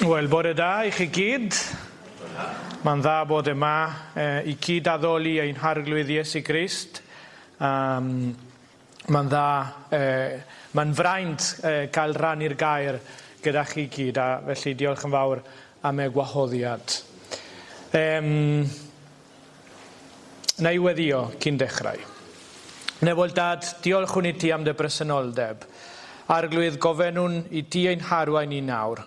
Wel, bore da i chi gyd. Mae'n dda bod yma eh, i cyd addoli ein Harglwydd Iesu Grist. Um, mae'n dda, eh, mae'n fraint eh, cael rhannu'r gair gyda chi gyd, a felly diolch yn fawr am y gwahoddiad. Um, na i weddio cyn dechrau. Nefol Dad, diolchwn i ti am dy bresenoldeb. Arglwydd, gofynnwn i ti ein harwain ni nawr.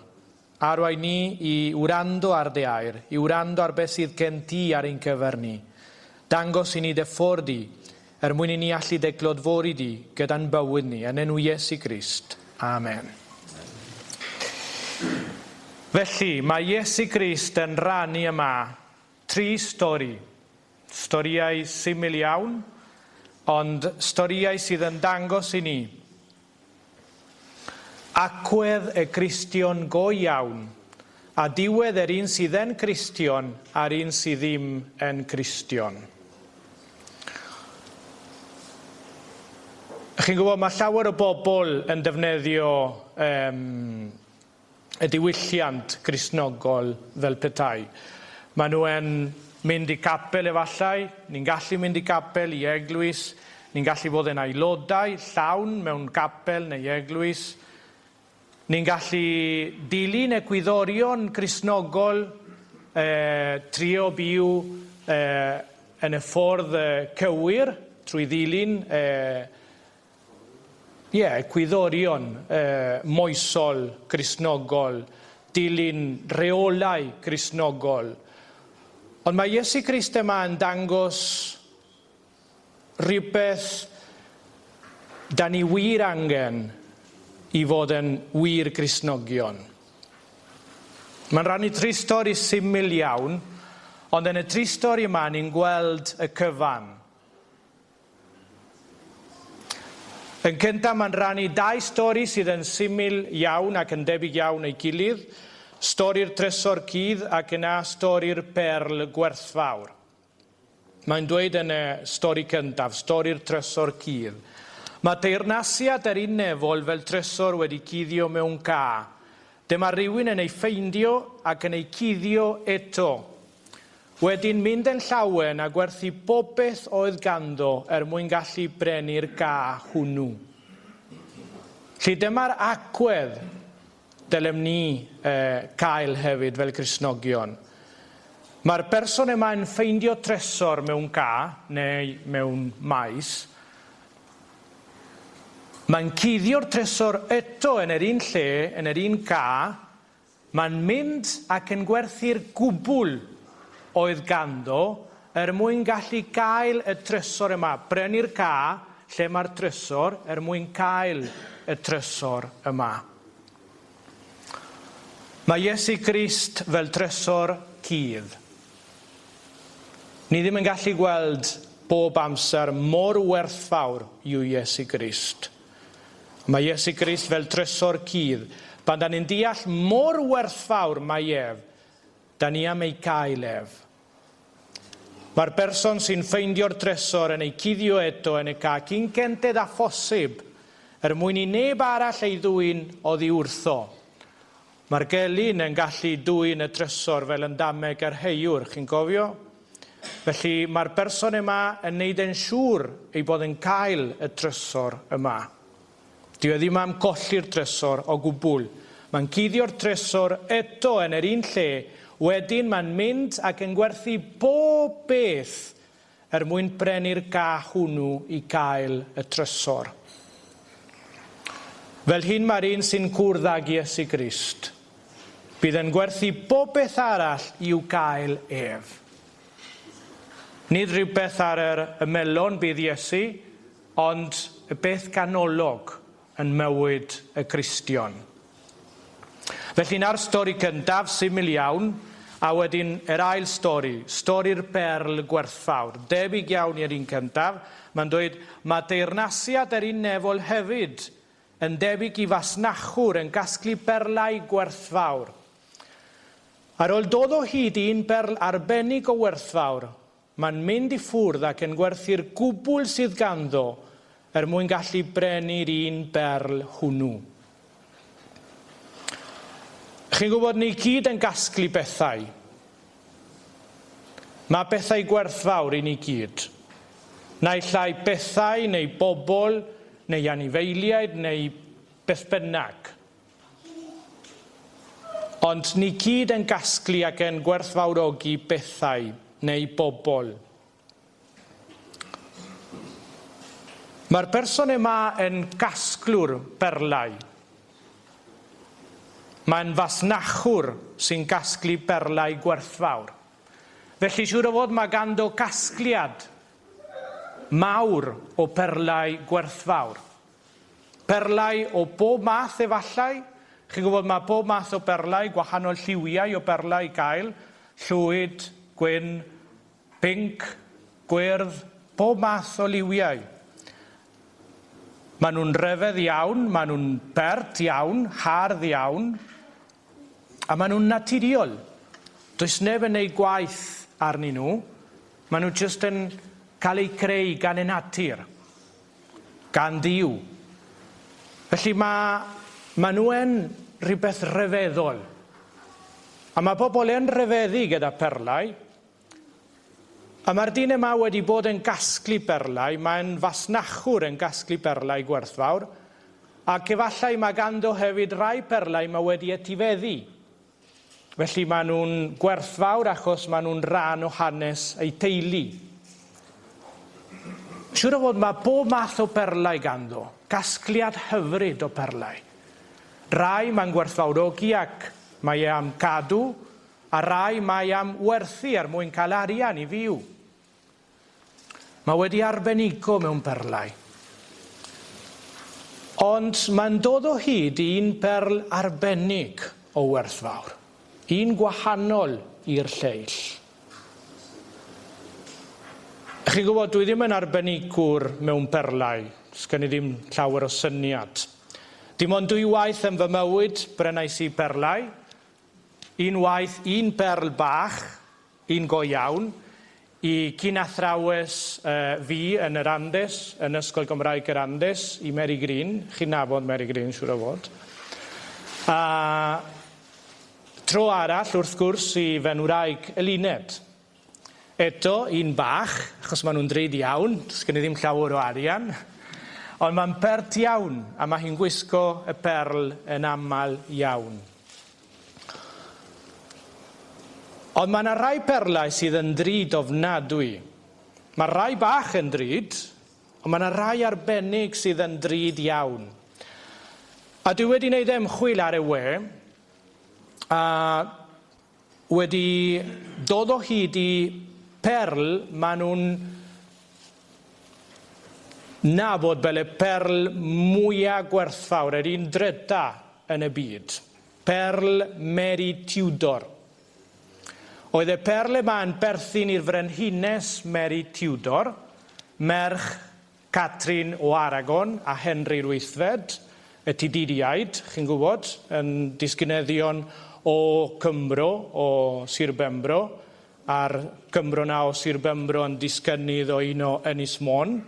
Arwain ni i wrando ar dy air, i wrando ar beth sydd gen ti ar ein cyfer ni. Dangos i ni dy ffordd di, er mwyn i ni allu dy glodfori di gyda'n bywyd ni, yn enw Iesu Grist. Amen. Felly, mae Iesu Grist yn rhannu yma Tri stori. Storïau syml iawn, ond storïau sydd yn dangos i ni agwedd y Cristion go iawn, a diwedd yr un sydd yn Cristion a'r un sydd ddim yn Cristion. Chi'n gwybod, mae llawer o bobl yn defnyddio um, y diwylliant Gristnogol fel petai. Maen nhw yn mynd i gapel efallai, ni'n gallu mynd i gapel, i eglwys, ni'n gallu bod yn aelodau llawn mewn gapel neu eglwys, ni'n gallu dilyn egwyddorion Gristnogol, eh, trio byw eh, yn y ffordd eh, cywir trwy ddilyn eh, Ie, egwyddorion moesol Gristnogol, dilyn rheolau Gristnogol. Ond mae Iesu Grist yma yn dangos rhywbeth da ni wir angen i fod yn wir Gristnogion. Mae'n rhannu tri stori syml iawn, ond yn y tri stori yma ni'n gweld y cyfan. Yn gyntaf, mae'n rhannu dau stori sydd yn syml iawn ac yn debyg iawn ei gilydd, stori'r trysor cudd ac yna stori'r perl gwerthfawr. Mae'n dweud yn y stori cyntaf, stori'r trysor cudd, Mae teyrnasiad yr un nefol fel trysor wedi cuddio mewn ca. Dyma rywun yn ei ffeindio ac yn ei cuddio eto. Wedyn mynd yn llawen a gwerthu popeth oedd ganddo er mwyn gallu brenu'r ga hwnnw. Lly dyma'r agwedd dylem ni eh, cael hefyd fel Cristnogion. Mae'r person yma yn ffeindio tresor mewn ca neu mewn maes. Mae'n cuddio'r tresor eto yn yr un lle, yn yr un ca, Mae'n mynd ac yn gwerthu'r gwbl oedd ganddo er mwyn gallu gael y trysor yma, brynu'r ca lle mae'r trysor er mwyn cael y trysor yma. Mae Iesu Grist fel trysor cudd. Ni ddim yn gallu gweld bob amser mor werthfawr yw Iesu Grist. Mae Iesu Grist fel trysor cudd. Pan da ni'n deall mor werthfawr mae ef, da ni am ei cael ef. Mae'r person sy'n ffeindio'r trysor yn ei cuddio eto yn y ca cyn gynted â phosib, er mwyn i neb arall ei ddwyn oddi wrtho. Mae'r gelyn yn gallu dwyn y trysor fel yn dameg yr heiwr, chi'n cofio? Felly, mae'r person yma yn neud e'n siŵr ei bod yn cael y trysor yma. Dyw e ddim am golli'r trysor o gwbl. Mae'n cuddio'r trysor eto yn yr un lle, wedyn mae'n mynd ac yn gwerthu bob beth er mwyn brenu'r ga hwnnw i gael y trysor. Fel hyn mae'r un sy'n cwrdd ag Iesu Grist. Bydd yn gwerthu bob beth arall i'w gael ef. Nid rhywbeth ar yr ymelon bydd Iesu, ond y beth ganolog yn mywyd y Cristion. Felly 'na'r stori cyntaf, syml iawn, a wedyn yr ail stori, stori'r berl gwerthfawr. Debyg iawn i'r un cyntaf, mae'n dweud, mae teyrnasiad yr un nefol hefyd Yn debyg i fasnachwr yn casglu berlau gwerthfawr. Ar ôl dod o hyd i un berl arbennig o werthfawr, mae'n mynd i ffwrdd ac yn gwerthu'r gwbl sydd ganddo er mwyn gallu brenu'r un berl hwnnw. Chi'n gwybod, ni gyd yn gasglu bethau. Mae bethau gwerthfawr i ni gyd. Naill ai bethau neu bobl neu anifeiliaid neu beth bynnag. Ond ni gyd yn gasglu ac yn gwerthfawrogi bethau neu bobl. Mae'r person yma yn gasglwr berlau. Mae'n fasnachwr sy'n gasglu berlau gwerthfawr. Felly siŵr o fod mae ganddo gasgliad mawr o berlau gwerthfawr. Perlau o bob math efallai. Chi'n gwybod mae pob math o berlau, gwahanol lliwiau o berlau i gael, llwyd, gwyn, pinc, gwyrdd, pob math o liwiau. Maen nhw'n rhyfedd iawn, maen nhw'n bert iawn, hardd iawn, a maen nhw'n naturiol. Does neb yn neud gwaith arnyn nhw, maen nhw jyst yn cael eu creu gan y natur. Gan Dduw. Felly mae, maen nhw yn rhywbeth rhyfeddol. A mae pobl yn rhyfeddu gyda perlau. A mae'r dyn yma wedi bod yn gasglu berlau, mae'n fasnachwr yn gasglu berlau gwerthfawr, ac efallai mae ganddo hefyd rai perlau mae wedi etifeddu. Felly maen nhw'n gwerthfawr achos maen nhw'n rhan o hanes eu teulu. Siŵr o fod mae bob math o berlau ganddo, gasgliad hyfryd o perlau. Rai mae'n gwerthfawrogi ac mae e am gadw, a rai mae am werthu er mwyn cael arian i fyw. Mae wedi arbenigo mewn perlau. Ond mae'n dod o hyd i un perl arbennig o werthfawr, un gwahanol i'r lleill. Chi'n gwybod, dwi ddim yn arbenigwr mewn perlau, sgen i ddim llawer o syniad. Dim ond dwywaith yn fy mywyd brynais i berlau, un waith un berl bach, Un go iawn, i cyn-athrawes fi yn yr Andes, yn Ysgol Gymraeg yr Andes, i Mary Green. Chi'n nabod Mary Green, siŵr o fod. A tro arall, wrth gwrs, i fenwraig Eluned. Eto, un bach, achos maen nhw'n drud iawn, does gen i ddim llawer o arian. Ond mae'n pert iawn, a mae hi'n gwisgo y perl yn aml iawn. Ond mae yna rai perlau sydd yn ddrud ofnadwy. Mae rai bach yn ddrud, ond mae yna rai arbennig sydd yn ddrud iawn. A dwi wedi wneud ymchwil ar y we, a wedi dod o hyd i perl maen nhw'n nabod fel y perl mwya gwerthfawr, yr un dryda yn y byd. Perl Mary Tudor. Oedd y perl yma yn perthyn i'r frenhines Mary Tudor, merch Catrin o Aragon a Henry'r Wythfed, y Tuduriaid, chi'n gwybod, yn disgynyddion o Cymro, o Sir Benfro, a'r Cymro 'na o Sir Benfro yn disgynnydd o un o Ynys Môn.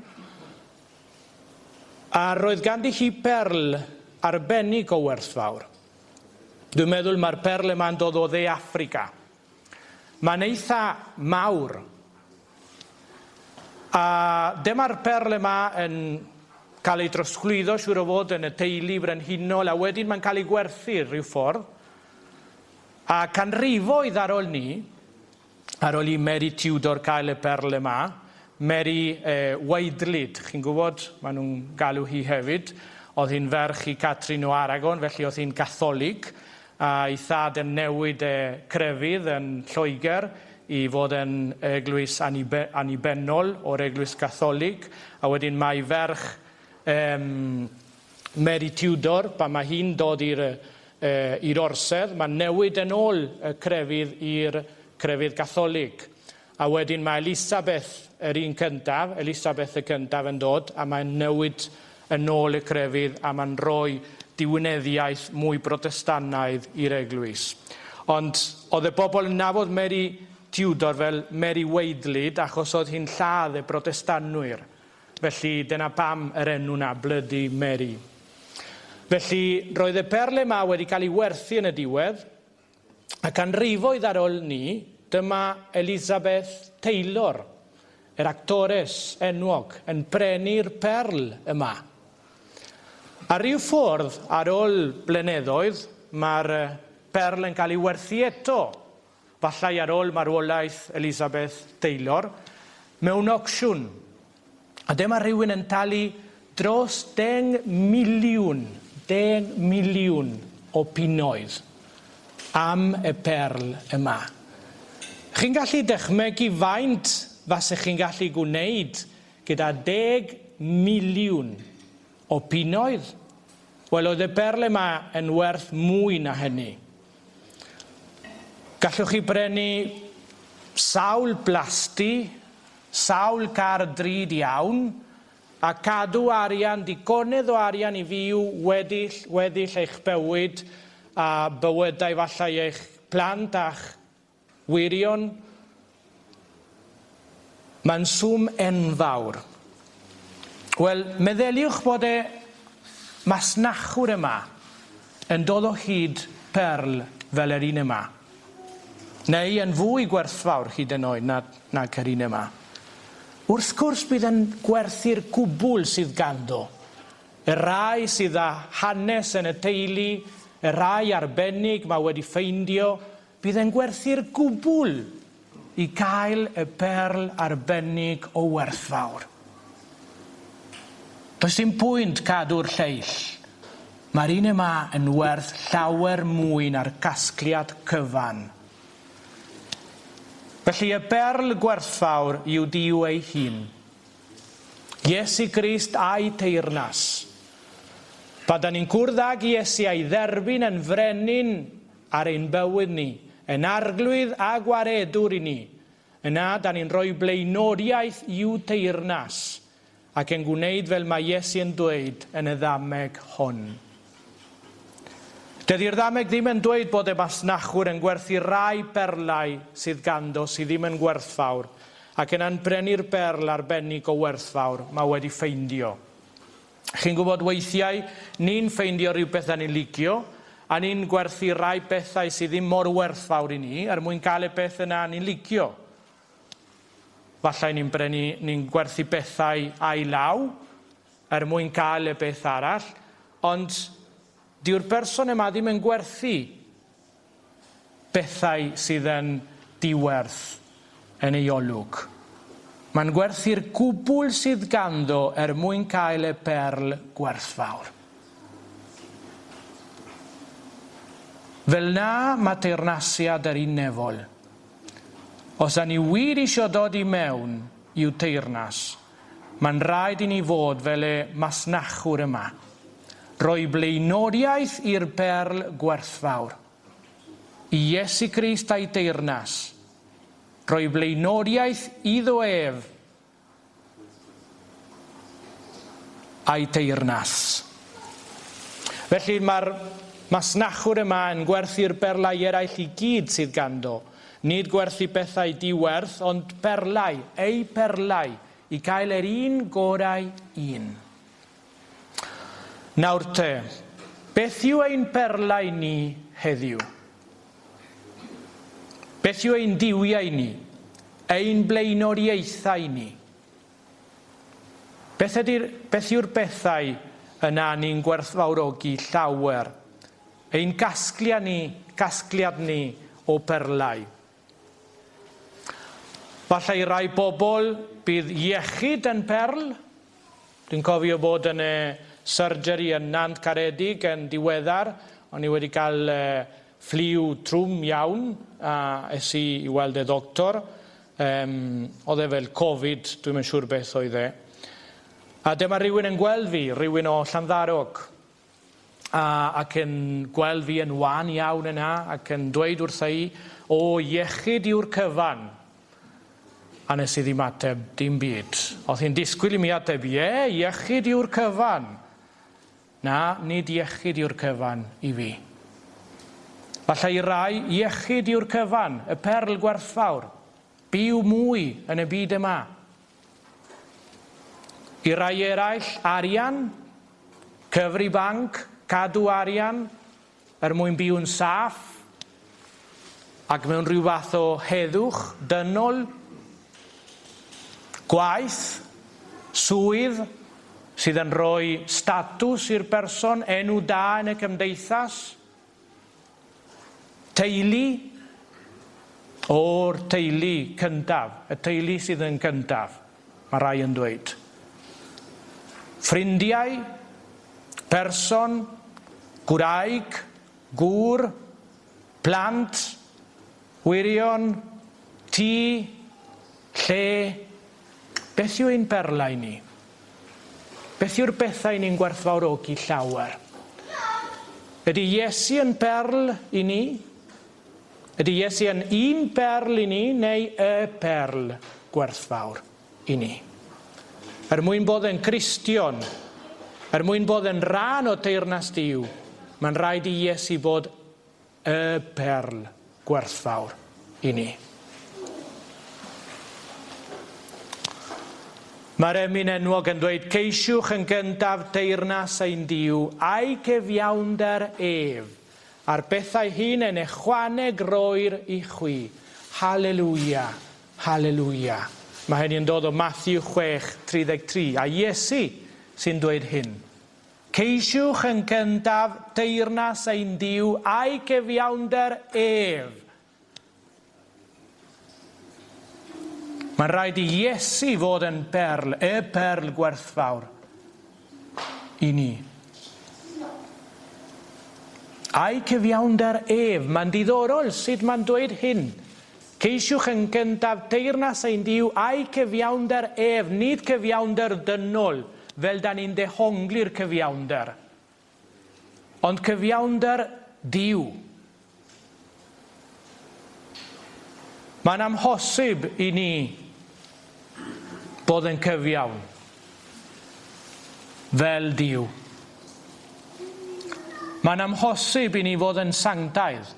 A roedd ganddi hi perl arbennig o werthfawr. Dwi'n meddwl mae'r perl yma'n dod o Dde Affrica. Mae'n eitha mawr. A dyma'r perl yma yn cael ei drosglwyddo, siŵr o fod, yn y teulu brenhinol, a wedyn mae'n cael ei gwerthu rhyw ffordd. A canrifoedd ar ôl 'ny, ar ôl i Mary Tudor cael y perl yma, Mary Waedlyd, chi'n gwybod, maen nhw'n galw hi hefyd, oedd hi'n ferch i Catrin o Aragon, felly oedd hi'n Gatholig, a'i thad yn newid e crefydd yn Lloegr i fod yn eglwys annibynnol o'r Eglwys Gatholig, a wedyn mae ferch um, Mary Tudor, pan mae hi'n dod i'r i'r orsedd, mae'n newid yn ôl y crefydd i'r crefydd Gatholig. A wedyn mae Elisabeth yr un cyntaf, Elisabeth y cyntaf yn dod, a mae'n newid yn ôl y crefydd a mae'n rhoi diwinyddiaeth mwy Brotestannaidd i'r eglwys. Ond oedd y bobl yn nabod Mary Tudor fel Mary Waedlyd achos oedd hi'n lladd y Brotestanwyr. Felly dyna pam yr enw 'na, Bloody Mary. Felly, roedd y perl yma wedi cael ei werthu yn y diwedd, a canrifoedd ar ôl 'ny, dyma Elizabeth Taylor, yr actores enwog, yn brenu'r perl yma. A rhyw ffordd, ar ôl blyneddoedd, mae'r perl yn cael ei werthu eto, fallai ar ôl marwolaeth Elizabeth Taylor, mewn ocsiwn. A dyma rhywun yn talu dros 10,000,000, 10,000,000 o punnoedd am y perl yma. Chi'n gallu dychmygu faint fasech chi'n gallu gwneud gyda 10,000,000 o punnoedd? Wel, oedd y berl yma yn werth mwy na hynny. Gallwch chi brynu sawl plasty, sawl car drud iawn, a cadw arian, digonedd o arian i fyw weddill, weddill eich bywyd a bywydau fallai eich plant a'ch Wirion, Mae'n swm enfawr. Wel, meddyliwch bod y masnachwr yma yn dod o hyd perl fel yr un yma. Neu yn fwy gwerthfawr hyd yn oed na, nag yr un yma. Wrth gwrs bydd yn gwerthu'r cwbl sydd ganddo. Y rhai sydd â hanes yn y teulu, y rhai arbennig mae wedi ffeindio, Bydd e'n gwerthu'r gwbl i gael y perl arbennig o werthfawr. Does dim pwynt cadw'r lleill. Mae'r un yma yn werth llawer mwy na'r casgliad cyfan. Felly y berl gwerthfawr yw Duw ei hun. Iesu Grist a'i teyrnas. Pan 'da ni'n cwrdd ag Iesu a'i dderbyn yn frenin ar ein bywyd ni, yn Arglwydd a Gwaredwr i ni, yna 'da ni'n rhoi blaenoriaeth i'w teyrnas ac yn gwneud fel mae Iesu yn dweud yn y ddameg hon. Dydi'r ddameg ddim yn dweud bod y masnachwr yn gwerthu rai berlau sydd ganddo sydd ddim yn gwerthfawr ac yna'n prynu'r berl arbennig o werthfawr mae wedi ffeindio. Chi'n gwybod, weithiau, ni'n ffeindio rhywbeth 'da ni'n licio, a ni'n gwerthu rai bethau sydd ddim mor werthfawr i ni, er mwyn cael y beth yna ni'n licio. Fallai ni'n brynu, ni'n gwerthu bethau ail law, er mwyn cael y beth arall, ond dyw'r person yma ddim yn gwerthu bethau sydd yn diwerth yn ei olwg. Mae'n gwerthu'r cwbl sydd ganddo er mwyn cael y perl gwerthfawr. Fel 'na mae teyrnasiad yr un nefol. Os 'da ni wir isio dod i mewn i'w teyrnas, mae'n rhaid i ni fod fel y masnachwr yma. Rhoi blaenoriaeth i'r perl gwerthfawr. I Iesu Grist a'i deyrnas. Rhoi blaenoriaeth iddo ef a'i teyrnas. Felly mae'r masnachwr yma yn gwerthu'r berlau eraill i gyd sydd ganddo. Nid gwerthu pethau di-werth, ond perlau, ei perlau, i gael yr un gorau un. Nawr te, beth yw ein perlau ni heddiw? Beth yw ein duwiau ni? Ein blaenoriaethau ni? Beth ydy'r, beth yw'r bethau yna ni'n gwerthfawrogi llawer? Ein gasgliad ni, casgliad ni o perlau. Falle i rai bobl bydd iechyd yn perl. Dwi'n cofio bod yn y surgery yn Nant Caredig yn diweddar. O'n i wedi cael ffliw trwm iawn a es i i weld y doctor. Um, oedd e fel Covid, dwi'm yn siŵr beth oedd e. A dyma rhywun yn gweld fi, rhywun o Llanddarog. a, ac yn gweld fi yn wan iawn yna ac yn dweud wrtha i, o, iechyd yw'r cyfan. A nes i ddim ateb dim byd. Oedd hi'n disgwyl i mi ateb, ie, iechyd yw'r cyfan. Na, nid iechyd yw'r cyfan i fi. Falle i rai, iechyd yw'r cyfan, y perl gwerthfawr. Byw mwy yn y byd yma. I rai eraill, arian, cyfri banc. Cadw arian er mwyn byw'n saff ac mewn rhyw fath o heddwch dynol? Gwaith, swydd sydd yn rhoi statws i'r person, enw da yn y cymdeithas? Teulu, o'r teulu cyntaf, y teulu sydd yn gyntaf, mae rai yn dweud. Ffrindiau, person, gwraig, gŵr, plant, wyrion, tŷ, lle. Beth yw ein perlau ni? Beth yw'r bethau ni'n gwerthfawrogi llawer? Ydy Iesu yn berl i ni? Ydy Iesu yn un berl i ni neu y perl gwerthfawr i ni? Er mwyn bod yn Gristion, er mwyn bod yn rhan o teyrnas Duw, mae'n rhaid i Iesu bod y perl gwerthfawr i ni. Mae'r emyn enwog yn dweud, Ceisiwch yn gyntaf deyrnas ein Duw a'i cyfiawnder ef, a'r bethau hyn yn ychwaneg roir i chwi. Haleluia, haleluia. Mae hynny yn dod o Matthew 6, 33, a Iesu sy'n dweud hyn. Ceisiwch yn gyntaf deyrnas ein Duw a'i gyfiawnder ef. Mae'n rhaid i Iesu fod yn berl, y perl gwerthfawr i ni. A'i cyfiawnder ef. Mae'n diddorol sut mae'n dweud hyn. Ceisiwch yn gyntaf teyrnas ein Duw a'i cyfiawnder ef, nid cyfiawnder dynol, fel da ni'n dehongli'r cyfiawnder, ond cyfiawnder Duw. Mae'n amhosib i ni bod yn cyfiawn fel Duw. Mae'n amhosib i ni fod yn sanctaidd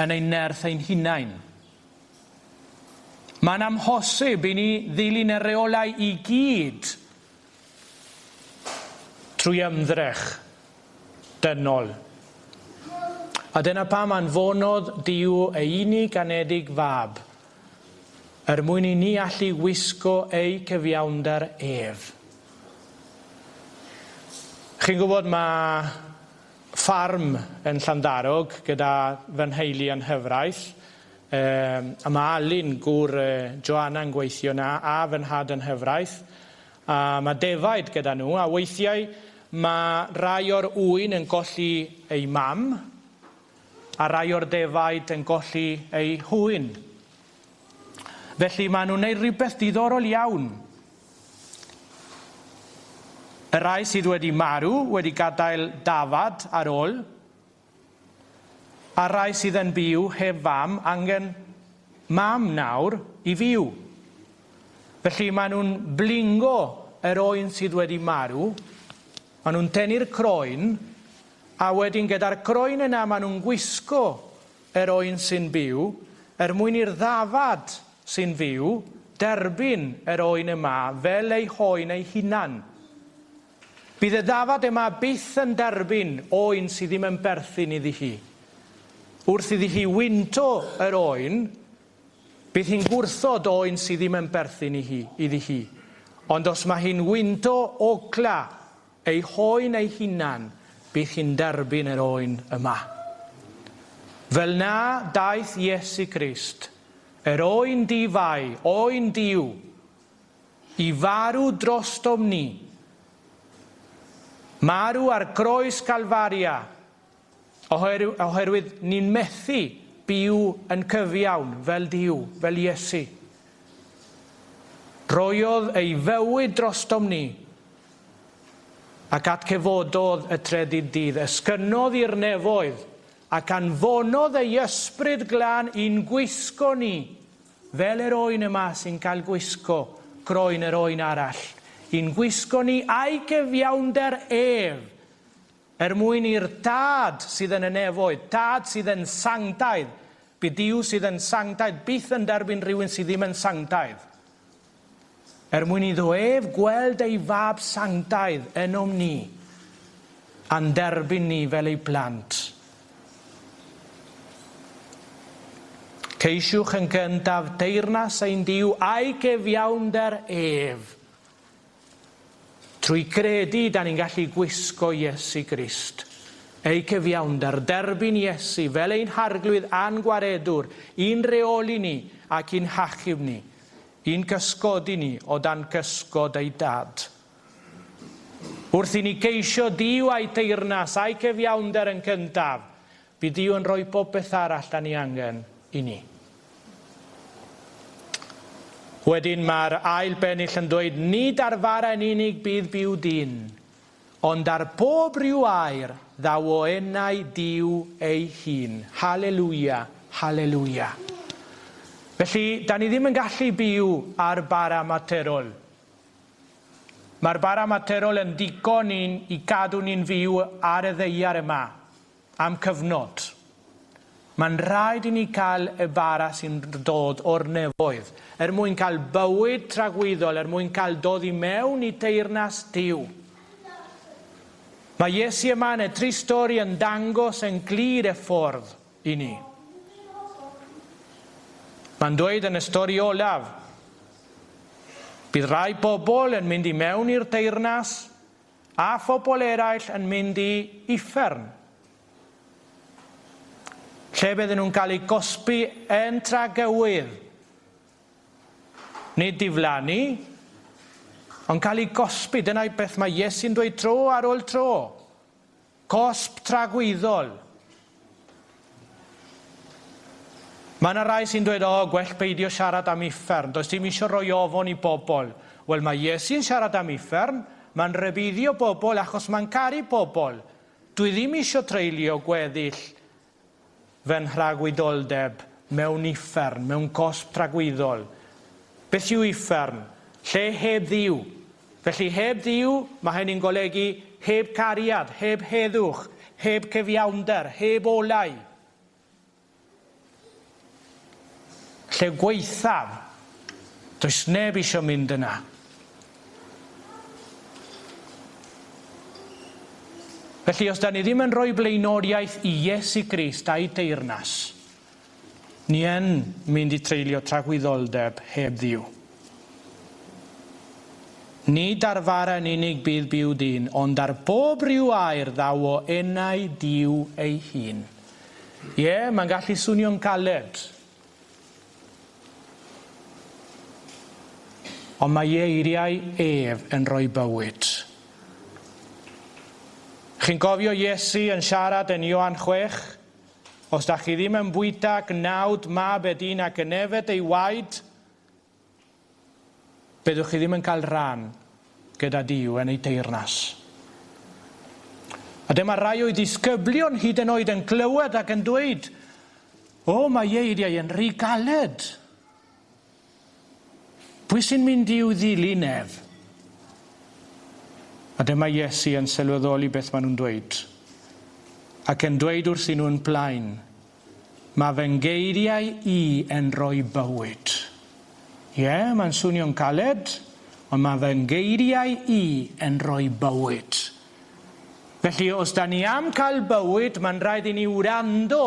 yn ein nerth ein hunain. Mae'n amhosib i ni ddilyn y rheolau i gyd trwy ymdrech dynol. A dyna pam anfonodd Duw ei unig anedig fab, er mwyn i ni allu wisgo ei cyfiawnder ef. Chi'n gwybod, mae ffarm yn Llanddarog gyda fy nheulu yn nghyfraith. Yym, a mae Alun, gŵr Joanna, yn gweithio 'na, a fy nhad yn nghyfraith. A mae defaid gyda nhw, a weithiau mae rai o'r ŵyn yn golli eu mam, a rai o'r defaid yn golli eu hŵyn. Felly maen nhw'n gwneud rhywbeth diddorol iawn. Y rhai sydd wedi marw wedi gadael dafad ar ôl, a'r rhai sydd yn byw heb fam angen mam nawr i fyw. Felly maen nhw'n blingo yr oen sydd wedi marw, maen nhw'n tynnu'r croen, a wedyn gyda'r croen yna maen nhw'n gwisgo yr oen sy'n byw, er mwyn i'r ddafad sy'n fyw derbyn yr oen yma fel ei hoen ei hunan. Bydd y ddafad yma byth yn derbyn oen sydd ddim yn berthyn iddi hi. Wrth iddi hi wynto yr oen, bydd hi'n gwrthod oen sydd ddim yn berthyn i hi, iddi hi. Ond os mae hi'n wynto ogla Ei hoen ei hunan, bydd hi'n derbyn yr oen yma. Fel 'na daeth Iesu Grist, yr oen di-fai, oen Duw, i farw drostom ni, marw ar groes Calfaria, oherwydd ni'n methu byw yn cyfiawn fel Duw, fel Iesu. Rhoiodd ei fywyd drostom ni, ac atgyfododd y trydydd dydd. Esgynnodd i'r nefoedd, ac anfonodd ei Ysbryd Glân i'n gwisgo ni, fel yr oen yma sy'n cael gwisgo croen yr oen arall, i'n gwisgo ni a'i gyfiawnder ef, Er mwyn i'r Tad sydd yn y nefoedd, Tad sydd yn sanctaidd, bydd Duw sydd yn sanctaidd byth yn derbyn rhywun sydd ddim yn sanctaidd. Er mwyn iddo ef gweld ei Fab sanctaidd ynom ni. a'n derbyn ni fel ei blant. Ceisiwch yn gyntaf deyrnas ein Duw a'i gyfiawnder ef. Trwy gredu, da ni'n gallu gwisgo Iesu Grist, ei cyfiawnder, derbyn Iesu fel ein Harglwydd a'n Gwaredwr, i'n rheoli ni ac i'n hachub ni, i'n cysgodi ni o dan gysgod ei Dad. Wrth i ni geisio Duw a'i teyrnas a'i cyfiawnder yn cyntaf, bydd Duw yn rhoi pob beth arall da ni angen i ni. Wedyn mae'r ail bennill yn dweud, Nid ar fara yn unig bydd byw dyn, ond ar bob rhyw air ddaw o enau Duw ei hun. Haleluia, haleluia. Felly, da ni ddim yn gallu byw ar bara materol. Mae'r bara materol yn digon i'n i gadw ni'n fyw ar y ddaear yma, am cyfnod. Mae'n rhaid i ni cael y bara sy'n dod o'r nefoedd, er mwyn cael bywyd tragwyddol, er mwyn cael dod i mewn i teyrnas Duw. Mae Iesu yma yn y tri stori yn dangos yn glir y ffordd i ni. Mae'n dweud yn y stori olaf, Bydd rhai bobl yn mynd i mewn i'r deyrnas, a phobl eraill yn mynd i uffern, lle bydden nhw'n cael eu gosbi yn tragywydd. Nid diflannu, ond cael eu gosbi. Dyna beth mae Iesu'n dweud tro ar ôl tro. Cosb tragwyddol. Mae yna rai sy'n dweud, o, gwell peidio siarad am uffern, does dim eisiau rhoi ofon i bobl. Wel, mae Iesu'n siarad am uffern, mae'n rhybuddio bobl achos mae'n caru pobl. Dwi ddim eisiau treulio gweddill fy nhragwyddoldeb mewn uffern, mewn cosb tragwyddol. Beth yw uffern? Lle heb Dduw. Felly heb Dduw, mae hynny'n golygu heb cariad, heb heddwch, heb cyfiawnder, heb olau. Lle gwaethaf, does neb eisiau mynd yna. Felly, os da ni ddim yn rhoi blaenoriaeth i Iesu Grist a'i deyrnas, ni yn mynd i treulio tragwyddoldeb heb Dduw. Nid ar fara yn unig bydd byw dyn, ond ar bob rhyw air ddaw o enau Duw ei hun. Ie, mae'n gallu swnio'n galed. Ond mae ei eiriau ef yn rhoi bywyd. Chi'n cofio Iesu yn siarad yn Ioan 6? Os da chi ddim yn bwyta gnawd mab y dyn ac yn yfed ei waed, byddwch chi ddim yn cael rhan gyda Duw yn ei deyrnas. A dyma rai o'i ddisgyblion hyd yn oed yn clywed ac yn dweud, O, mae eiriau yn rhy galed. Pwy sy'n mynd i'w ddilyn ef? A dyma Iesu yn sylweddoli beth maen nhw'n dweud, ac yn dweud wrthyn nhw'n plaen, Mae fy ngeiriau i yn rhoi bywyd. Ie, yeah, mae'n swnio'n galed, ond mae fy ngeiriau i yn rhoi bywyd. Felly, os da ni am cael bywyd, mae'n rhaid i ni wrando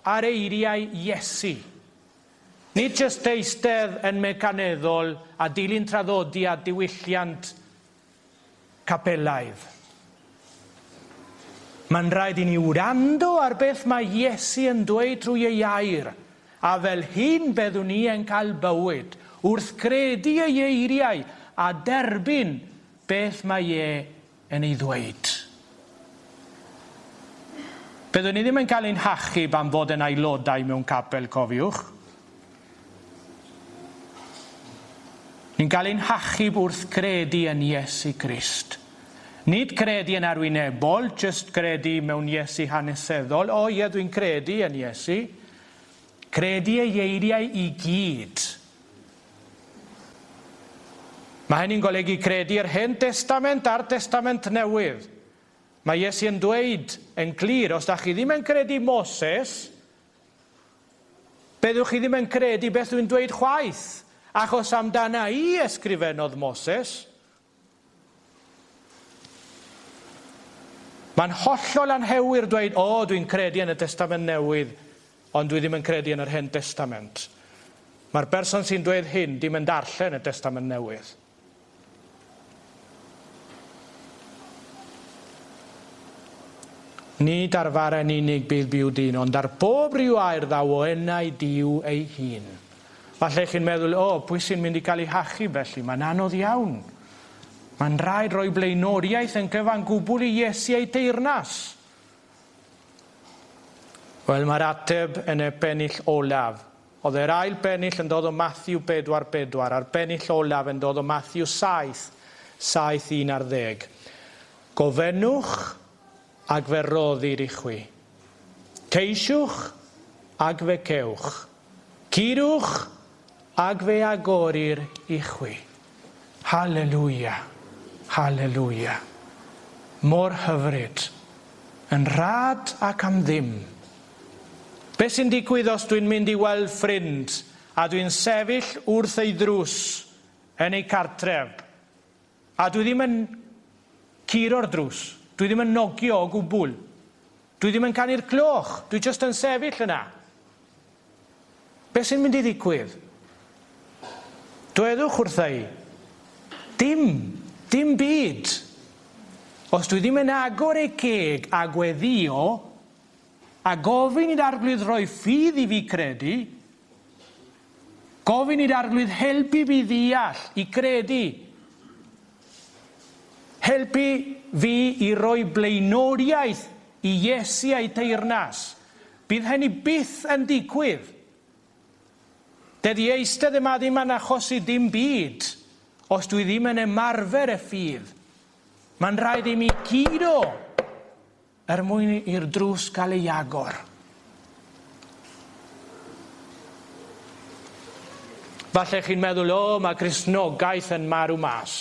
ar eiriau Iesu. Nid jyst eistedd yn mecaneddol a dilyn traddodiad diwylliant capelaidd. Mae'n rhaid i ni wrando ar beth mae Iesu yn dweud trwy ei air, a fel hyn byddwn ni yn cael bywyd, wrth gredu ei eiriau a derbyn beth mae e yn ei ddweud. Byddwn ni ddim yn cael ein hachub am fod yn aelodau mewn capel, cofiwch. Ni'n cael ein hachub wrth gredu yn Iesu Grist. Nid credu yn arwynebol, jyst credu mewn Iesu hanesyddol, o ie, dwi'n credu yn Iesu. Credu ei eiriau i gyd. Mae hynny'n golygu credu yr Hen Testament a'r Testament Newydd. Mae Iesu yn dweud yn glir, os da chi ddim yn credu Moses, Byddwch chi ddim yn credu beth dwi'n dweud chwaith, achos amdana i ysgrifennodd Moses. Mae'n hollol anghywir dweud, o, dwi'n credu yn y Testament Newydd, ond dwi ddim yn credu yn yr Hen Testament. Mae'r berson sy'n dweud hyn dim yn darllen y Testament Newydd. Nid ar fara yn unig bydd byw dyn, ond ar bob rhyw air ddaw o enau Duw ei hun. Falle chi'n meddwl, o, pwy sy'n mynd i gael ei hachub felly? Mae'n anodd iawn. Mae'n rhaid rhoi blaenoriaeth yn gyfan gwbl i Iesu ei teyrnas. Wel, mae'r ateb yn y pennill olaf. Oedd yr ail bennill yn dod o Matthew 4, 4, a'r bennill olaf yn dod o Matthew 7, 7, 1 ar ddeg. Gofynnwch ac fe roddir i chwi. Ceisiwch ac fe cewch. Curwch ac fe agorir i chwi. Haleluia! Haleluia! Mor hyfryd. Yn rhad ac am ddim. Be sy'n digwydd os dwi'n mynd i weld ffrind a dwi'n sefyll wrth ei ddrws yn ei cartref a dwi ddim yn curo'r drws, dwi ddim yn nogio o gwbl, dwi ddim yn canu'r cloch, dwi jyst yn sefyll yna. Be sy'n mynd i ddigwydd? Dwedwch wrtha i. Dim. Dim byd. Os dwi ddim yn agor ei ceg a gweddïo, a gofyn i'r Arglwydd roi ffydd i fi credu, gofyn i'r Arglwydd helpu fi ddeall, i credu, helpu fi i roi blaenoriaeth i Iesu a'i teyrnas, Bydd hynny byth yn digwydd. Dydy eistedd yma ddim yn achosi dim byd os dwi ddim yn ymarfer y ffydd. Mae'n rhaid i mi guro er mwyn i'r drws gael ei agor. Falle chi'n meddwl, o, mae Gristnogaeth yn marw mas.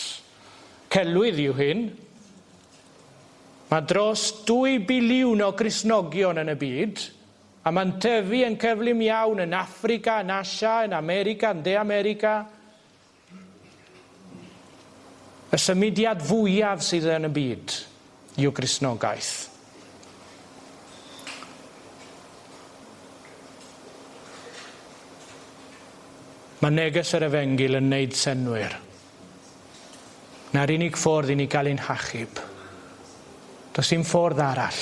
Celwydd yw hyn. Mae dros 2 biliwn o Gristnogion yn y byd, a mae'n tyfu yn cyflym iawn yn Affrica, yn Asia, yn America, yn De America. Y symudiad fwyaf sydd yn y byd yw Gristnogaeth. Mae neges yr Efengyl yn neud synnwyr. 'Na'r unig ffordd i ni gael ein hachub. Does dim ffordd arall.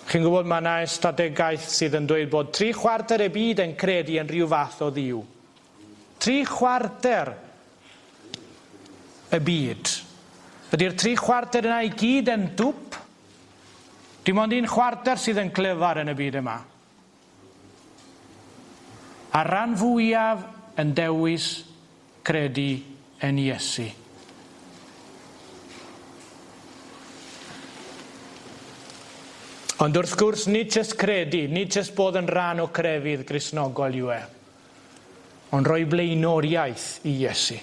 Chi'n gwybod, mae yna ystadegaeth sydd yn dweud bod tri chwarter y byd yn credu yn rhyw fath o dduw. Tri chwarter y byd. Ydy'r tri chwarter yna i gyd yn dwp? Dim ond un chwarter sydd yn clyfar yn y byd yma. A'r rhan fwyaf yn dewis credu yn Iesu. Ond wrth gwrs, nid jyst credu, nid jyst bod yn rhan o crefydd Gristnogol yw e, ond rhoi blaenoriaeth i Iesu.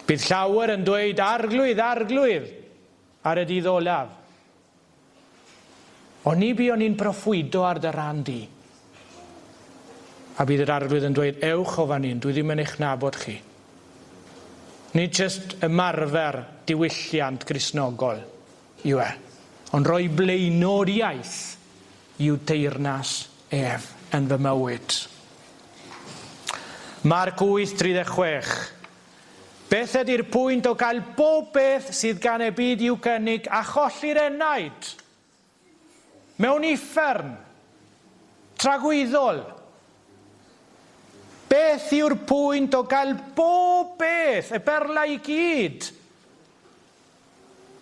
Bydd llawer yn dweud, Arglwydd, Arglwydd, ar y dydd olaf. Oni buon ni'n proffwydo ar dy ran di? A bydd yr Arglwydd yn dweud, Ewch o fan hyn, dwi ddim yn eich nabod chi. Nid jyst ymarfer diwylliant Gristnogol yw e, ond rhoi blaenoriaeth i'w teyrnas ef yn fy mywyd. Marc 8, 36. Beth ydy'r pwynt o gael bob beth sydd gan y byd i'w gynnig a cholli'r enaid? Mewn uffern. Tragwyddol. Beth yw'r pwynt o gael bob beth, y berlau i gyd,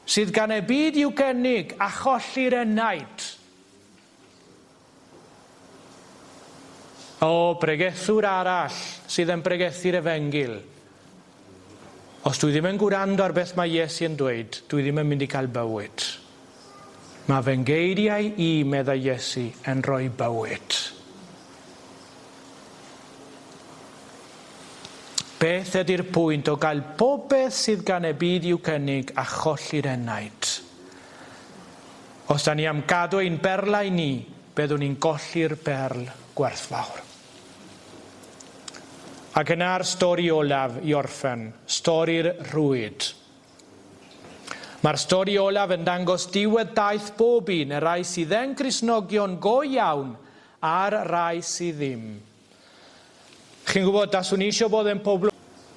sydd gan y byd i'w gynnig a cholli'r enaid? O, bregethwr arall sydd yn bregethu'r efengyl. Os dwi ddim yn gwrando ar beth mae Iesu yn dweud, dwi ddim yn mynd i gael bywyd. Mae fy ngeiriau i, meddai Iesu, yn rhoi bywyd. Beth ydy'r pwynt o gael popeth sydd gan y byd i'w cynnig a cholli'r enaid? Os da ni am gadw ein berlau ni, byddwn ni'n golli'r berl gwerthfawr. Ac yna'r stori olaf i orffen, stori'r rhwyd. Mae'r stori olaf yn dangos diwedd daith bob un, y rhai sydd yn Gristnogion go iawn a'r rhai sydd ddim. Chi'n gwybod, taswn i eisiau bod yn pobl,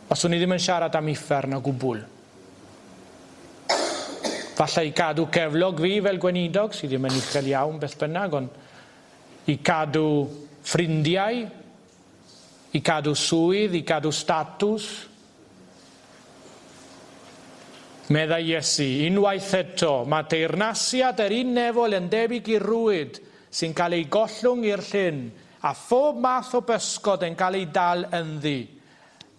baswn i ddim yn siarad am uffern o gwbl. Falle i cadw ceflog fi fel gweinidog, sydd ddim yn uchel iawn beth bynnag, ond i cadw ffrindiau, i cadw swydd, i cadw statws. Meddai Iesu, unwaith eto, mae teyrnasiad yr un nefol yn debyg i rwyd sy'n cael ei gollwng i'r llyn, a phob math o bysgod yn cael eu dal ynddi.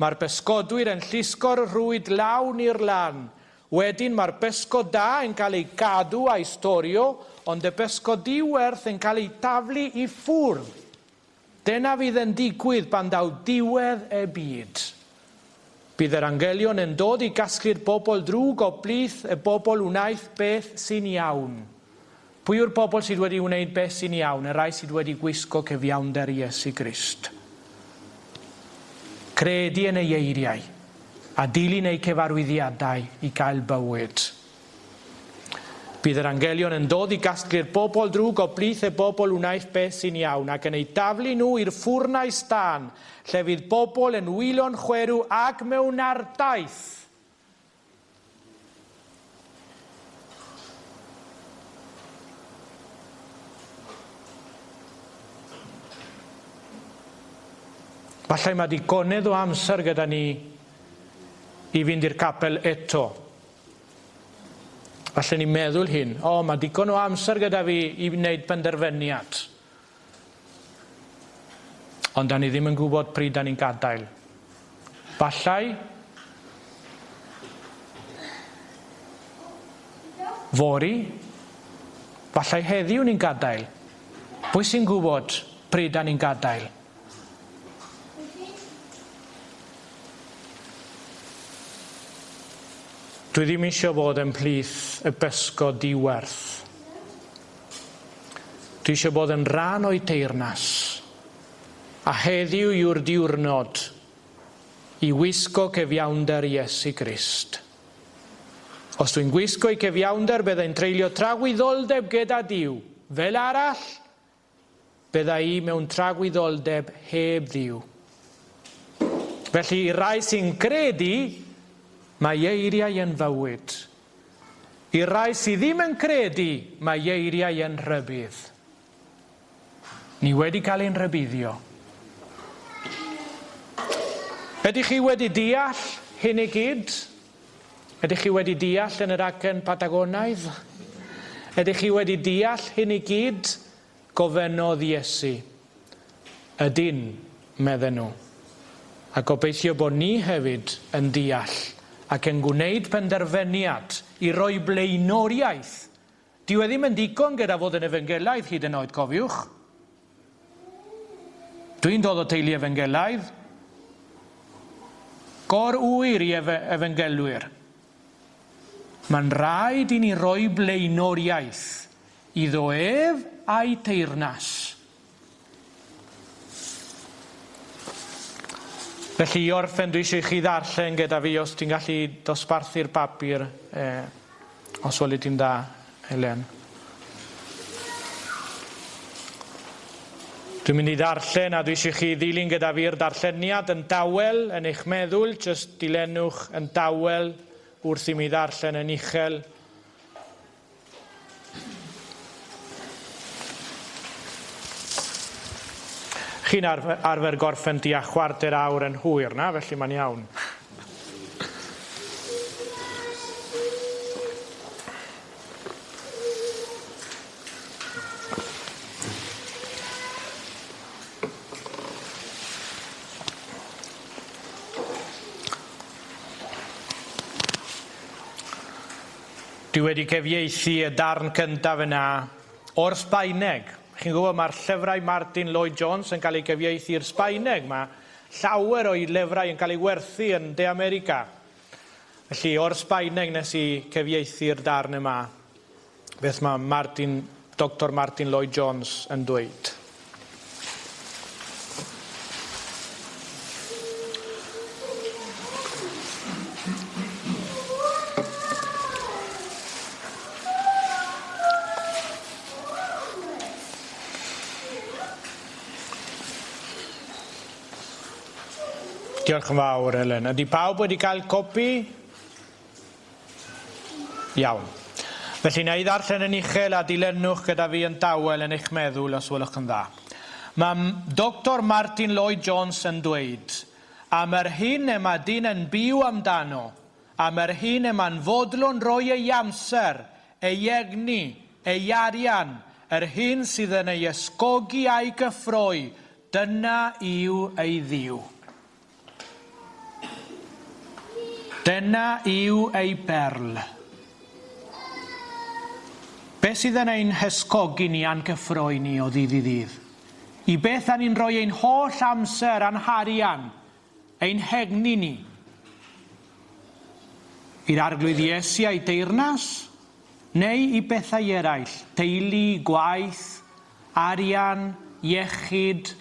Mae'r pysgodwyr yn llusgo'r rhwyd lawn i'r lan. Wedyn mae'r pysgod da yn cael eu cadw a'u storio, ond y pysgod di-werth yn cael eu taflu i ffwrdd. Dyna fydd yn digwydd pan ddaw diwedd y byd. Bydd yr angylion yn dod i gasglu'r bobl drwg o blith y bobl wnaeth beth sy'n iawn. Pwy yw'r bobl sydd wedi wneud beth sy'n iawn? Y rhai sydd wedi gwisgo cyfiawnder Iesu Grist. Credu yn ei eiriau a dilyn eu cyfarwyddiadau i gael bywyd. Bydd yr anghelion yn dod i gasglu'r bobl drwg o blith y bobl wnaeth beth sy'n iawn, ac yn eu taflu nhw i'r ffwrnais tân, lle fydd bobl yn wylo'n chwerw ac mewn artaith. Falle mae digonedd o amser gyda ni i fynd i'r capel eto. Falle ni'n meddwl hyn, o, mae digon o amser gyda fi i wneud penderfyniad. Ond da ni ddim yn gwybod pryd da ni'n gadael. Fallai fory, fallai heddiw ni'n gadael. Pwy sy'n gwybod pryd da ni'n gadael? Dwi ddim eisiau bod yn plith y bysgod diwerth. Dwi eisiau bod yn rhan o'i teyrnas. A heddiw yw'r diwrnod i wisgo cyfiawnder Iesu Grist. Os dwi'n gwisgo ei cyfiawnder, byddai'n treulio tragwyddoldeb gyda Duw. Fel arall, Bydda i mewn tragwyddoldeb heb Dduw. Felly, i rai sy'n credu, mae eiriau yn fywyd. I rai sydd ddim yn credu, mae eiriau yn rhybudd. Ni wedi cael ein rhybuddio. Ydych chi wedi deall hyn i gyd? Ydych chi wedi deall yn yr acen Patagonaidd? Ydych chi wedi deall hyn i gyd? Gofynnodd Iesu. Ydyn, medden nhw. A gobeithio bod ni hefyd yn deall ac yn gwneud penderfyniad i roi blaenoriaeth. Dyw e ddim yn ddigon gyda fod yn efengylaidd hyd yn oed, cofiwch. Dwi'n dod o teulu efengylaidd. Gor-ŵyr i efe, efengylwyr. Mae'n rhaid i ni roi blaenoriaeth iddo ef a'i teyrnas. Felly i orffen dwi eisiau i chi ddarllen gyda fi os ti'n gallu dosbarthu'r papur eh, os weli ti'n dda, Helen. Dwi'n mynd i ddarllen a dwi eisiau chi ddilyn gyda fi'r darlleniad yn dawel yn eich meddwl, jyst dilenwch yn dawel wrth i mi ddarllen yn uchel. Chi'n arfer, arfer gorffen tua chwarter awr yn hwyr, na? Felly mae'n iawn. Dwi wedi cyfieithu y darn cyntaf yna o'r Sbaeneg. Chi'n gwybod, mae'r llyfrau Martyn Lloyd Jones yn cael eu cyfieithu i'r Sbaeneg. Mae llawer o'i lyfrau yn cael eu werthu yn De America. Felly, o'r Sbaeneg nes i cyfieithu'r darn yma. Beth mae Martyn, Doctor Martyn Lloyd Jones yn dweud. Diolch yn fawr, Helen. Ydy pawb wedi cael copi? Iawn. Felly, na i ddarllen yn uchel a dilynwch gyda fi yn dawel yn eich meddwl os welwch yn dda. Mae Doctor Martin Lloyd Jones yn dweud, Am yr hyn y mae dyn yn byw amdano, am yr hyn y mae'n fodlon rhoi ei amser, ei egni, ei arian, yr hyn sydd yn ei ysgogi a'i gyffroi, dyna yw ei Dduw. Dyna yw ei berl. Beth sydd yn ein hysgogi ni a'n cyffroi ni o ddydd i ddydd? I beth da ni'n rhoi ein holl amser a'n harian, ein hegni ni? I'r Arglwydd Iesu a'i deyrnas? Neu i bethau eraill, teulu, gwaith, arian, iechyd?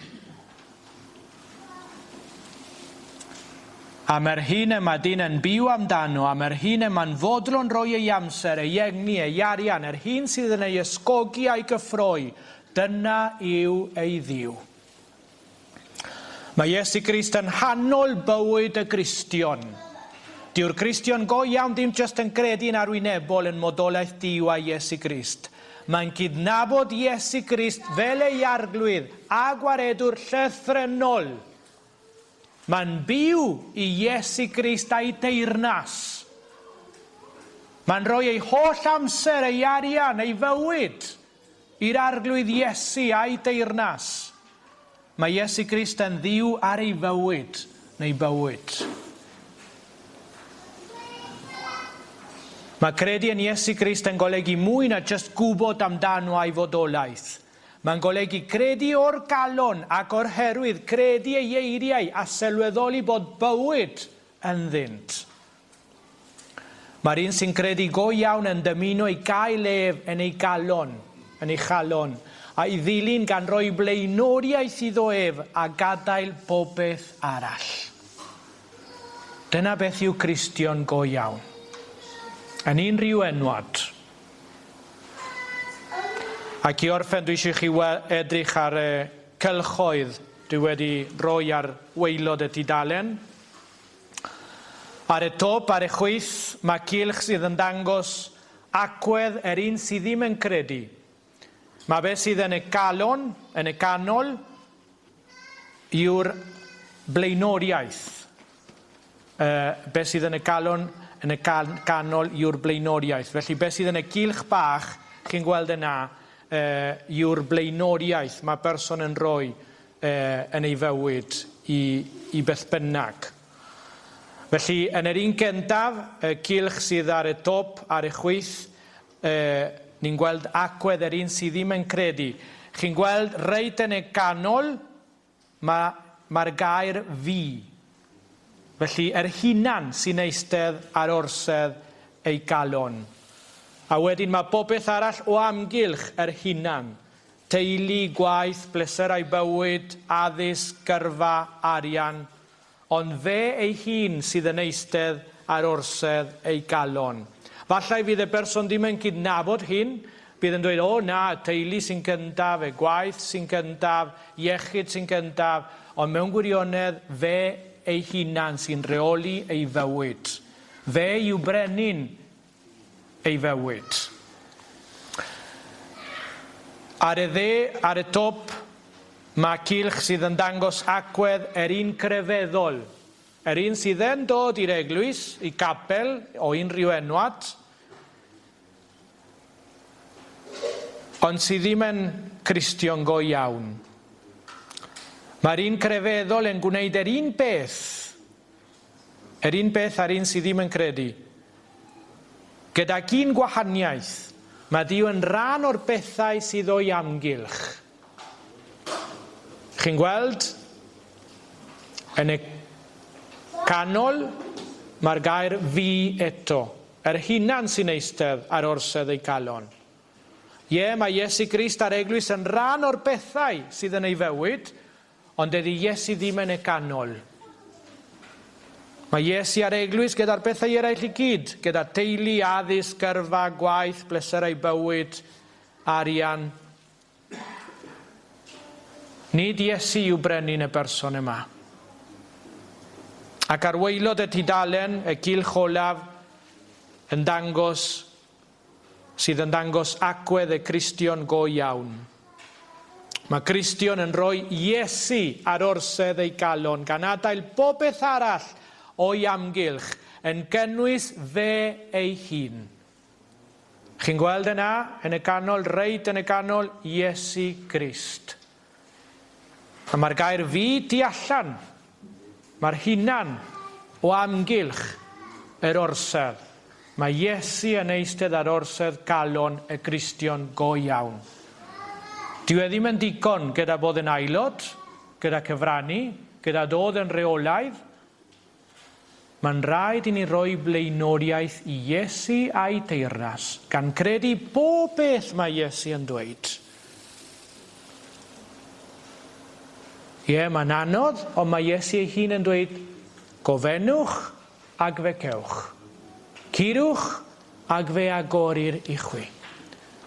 Am yr hyn y mae dyn yn byw amdano, am yr hyn y mae'n fodlon rhoi ei amser, ei egni, ei arian, yr hyn sydd yn ei ysgogi a'i gyffroi, dyna yw ei Dduw. Mae Iesu Grist yn nghanol bywyd y Gristion. Dyw'r Cristion go iawn ddim jyst yn credu'n arwynebol yn modolaeth Duw a Iesu Grist. Mae'n cydnabod Iesu Grist fel ei Arglwydd a Gwaredwr llythrennol. Mae'n byw i Iesu Grist a'i deyrnas. Mae'n rhoi ei holl amser, ei arian, ei fywyd i'r Arglwydd Iesu a'i deyrnas. Mae Iesu Grist yn Dduw ar ei fywyd, neu bywyd. Mae credu yn Iesu Grist yn golygu mwy na jyst gwybod amdano a'i fodolaeth. Mae'n golygu credu o'r galon ac o'r herwydd credu ei eiriau a sylweddoli bod bywyd ynddynt. Mae'r un sy'n credu go iawn yn dymuno ei gael ef yn ei galon, yn ei chalon, a'i ddilyn gan roi blaenoriaeth iddo ef a gadael popeth arall. Dyna beth yw Cristion go iawn. Yn unrhyw enwad. Ac i orffen, dwi eisiau chi edrych ar y cylchoedd dwi wedi rhoi ar waelod y tudalen. Ar y top, ar y chwith, mae cylch sydd yn dangos agwedd yr un sydd ddim yn credu. Mae beth sydd yn y calon, yn y canol, yw'r blaenoriaeth. Uh, beth sydd yn y calon, yn y canol yw'r blaenoriaeth. Felly beth sydd yn y cylch bach, chi'n gweld yna, uh, yw'r blaenoriaeth mae person yn rhoi yn ei fywyd i, i beth bynnag. Felly, yn yr un gyntaf, y cylch sydd ar y top, ar y chwith, e, ni'n gweld agwedd yr un sydd ddim yn credu. Chi'n gweld reit yn y canol, mae'r mae gair fi. Felly, yr hunan sy'n eistedd ar orsedd ei galon. A wedyn mae popeth arall o amgylch yr hunan. Teulu, gwaith, bleserau bywyd, addysg, gyrfa, arian, ond fe ei hun sydd yn eistedd ar orsedd ei galon. Fallai fydd y person ddim yn cydnabod hyn, bydd yn dweud, 'O na, y teulu sy'n gyntaf, y gwaith sy'n gyntaf, iechyd sy'n gyntaf', ond mewn gwirionedd fe ei hunan sy'n rheoli ei fywyd. Fe yw brenin ei fywyd. Ar y dde, ar y top, mae cylch sydd yn dangos agwedd yr un crefyddol, yr un sydd yn dod i'r eglwys, i gapel o unrhyw enwad, ond sydd ddim yn Cristion go iawn. Mae'r un crefyddol yn gwneud yr un peth Yr un peth â'r un sydd ddim yn credu. Gydag un gwahaniaeth, mae Duw yn rhan o'r bethau sydd o'i amgylch. Chi'n gweld? Yn y canol, mae'r gair fi eto. Yr hunan sy'n eistedd ar orsedd ei galon. Ie, mae Iesu Grist a'r eglwys yn rhan o'r bethau sydd yn ei fywyd, Ond dydy Iesu ddim yn y canol. Mae Iesu a'r eglwys gyda'r pethau eraill i gyd, gyda teulu, addysg, gyrfa, gwaith, bleserau bywyd, arian. Nid Iesu yw brenin y berson yma. Ac ar waelod y tudalen, y cylch olaf yn dangos, sydd yn dangos agwedd y Cristion go iawn. Mae Cristion yn rhoi Iesu ar orsedd ei galon, gan adael bobeth arall o'i amgylch, yn gynnwys fe ei hun. Chi'n gweld yna, yn y ganol, reit yn y ganol, Iesu Grist. A mae'r gair fi tu allan. Mae'r hunan o amgylch yr orsedd. Mae Iesu yn eistedd ar orsedd galon y Gristion go iawn. Dyw e ddim yn digon gyda bod yn aelod, gyda cyfrannu, gyda dod yn rheolaidd. Mae'n rhaid i ni roi blaenoriaeth i Iesu a'i deyrnas, gan credu bob beth mae Iesu yn dweud. Ie, mae'n anodd, ond mae Iesu ei hun yn dweud, Gofennwch ac fe cewch. Curwch ac fe agorir i chwi.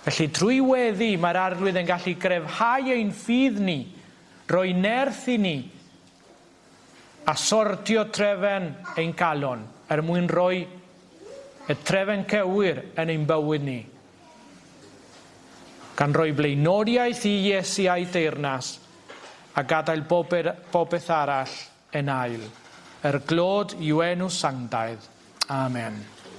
Felly, trwy weddi, mae'r Arglwydd yn gallu grefhau ein ffydd ni, roi nerth i ni, a sortio trefen ein calon er mwyn rhoi y trefen cywir yn ein bywyd ni, gan roi blaenoriaeth i Iesu a'i deyrnas a gadael popeth arall yn ail. Er glod i'w enw sanctaidd. Amen.